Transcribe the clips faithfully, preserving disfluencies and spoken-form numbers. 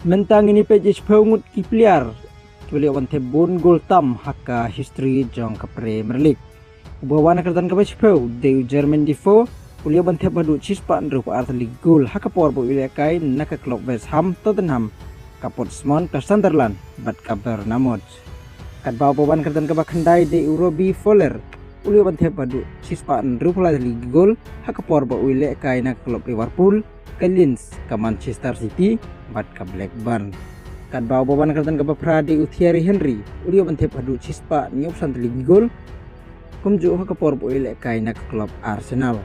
Mynta ngin ïa peit ïa shiphew ngut ki player kiba la ïoh ban thep bun gol tam ha ka history jong ka Premier League. Uba wan na ka kyrdan kaba shiphew dei u Jermaine Defoe, u la ïoh ban thep haduh shispah hynriewphew ar tylli ki gol ha ka por ba u ïalehkai na ka club West Ham, Tottenham, ka Portsmouth, ka Sunderland bad ka Bournemouth. Katba uba wan na ka kyrdan kaba khyndai dei u Robbie Fowler, u la ïoh ban thep haduh shispah hynriewphew lai tylli ki gol ha ka por ba u ïalehkai na ka club Liverpool, ka Leeds, ka Manchester City bad ka Blackburn. Katba uba wan na ka kyrdan kaba phra dei u Thierry Henry, u la ïoh ban thep haduh shispah hynñiewphew san tylli ki gol kumjuh ha ka por ba u ïalehkai na ka club Arsenal.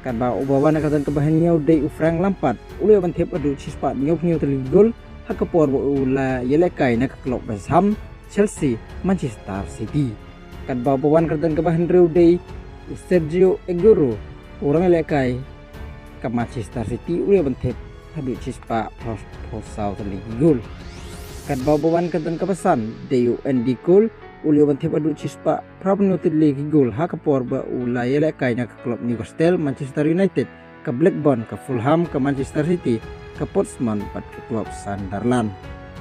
Katba uba wan na ka kyrdan kaba hynñiew dei u Frank Lampard, u la ïoh ban thep haduh shispah hynñiewphew hynñiew tylli ki gol ha ka por ba u la ïalehkai na ka club West Ham, Chelsea, Manchester City. Katba uba wan na ka kyrdan kaba hynriew dei u Sergio Aguero, u nongïalehkai ka Manchester City, u la ïoh ban thep haduh shispah phraw saw tylli ki gol. Katba uba wan na ka kyrdan kaba san dei u Andy Cole, u la ïoh ban thep haduh shispah phraw hynñiew tylli ki gol ha ka por ba u la ïalehkai na ka club Newcastle, Manchester United, ka Blackburn, ka Fulham, ka Manchester City, ka Portsmouth bad ka club Sunderland.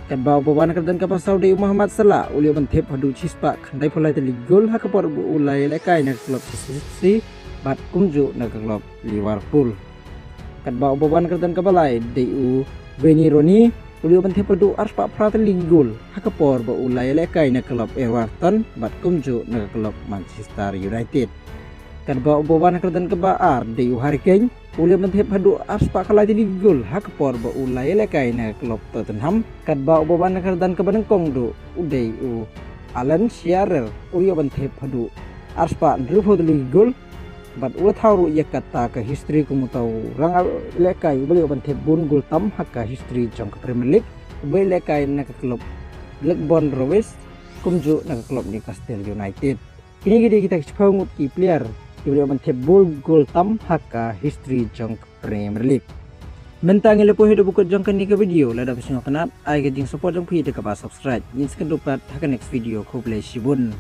Katba uba wan na ka kyrdan kaba saw dei u Mohamed Salah, u la ïoh ban thep haduh shispah khyndaiphew lai tylli ki gol ha ka por ba u la ïalehkai na ka club Chelsea bad kumjuh na ka club Liverpool. Katba uba wan na ka kyrdan kaba lai dei u Wayne Rooney, u la ïoh ban thep haduh arspah phra tylli ki gol ha ka por ba u la ïalehkai na ka club Everton bad kumjuh na ka club Manchester United. Katba uba wan na ka kyrdan kaba ar dei u Harry Kane, u la ïoh ban thep haduh arspah khatlai tylli ki gol ha ka por ba u la ïalehkai na ka club Tottenham. Katba uba wan na ka kyrdan kaba nyngkong duh u dei u Alan Shearer, u la ïoh ban thep haduh arspah hynriewphew tylli ki gol bad u la thaw ruh ïa kata ka history kum uta u nongïalehkai uba la ïoh ban thep bun gol tam ha ka history jong ka Premier League, uba ïalehkai na ka club Blackburn Rovers kumjuh na ka club Newcastle United. Kine ki dei kita ki shiphew ngut ki player kiba la ïoh ban thep bun gol tam ha ka history jong ka Premier League. Mynta ngi la poi haduh ba kut jong kane ka video, lada phi sngewtynnat, ai ka jingsupport jong phi da kaba subscribe. Ngin sa ïakynduh pat ha ka next video, khublei shibun.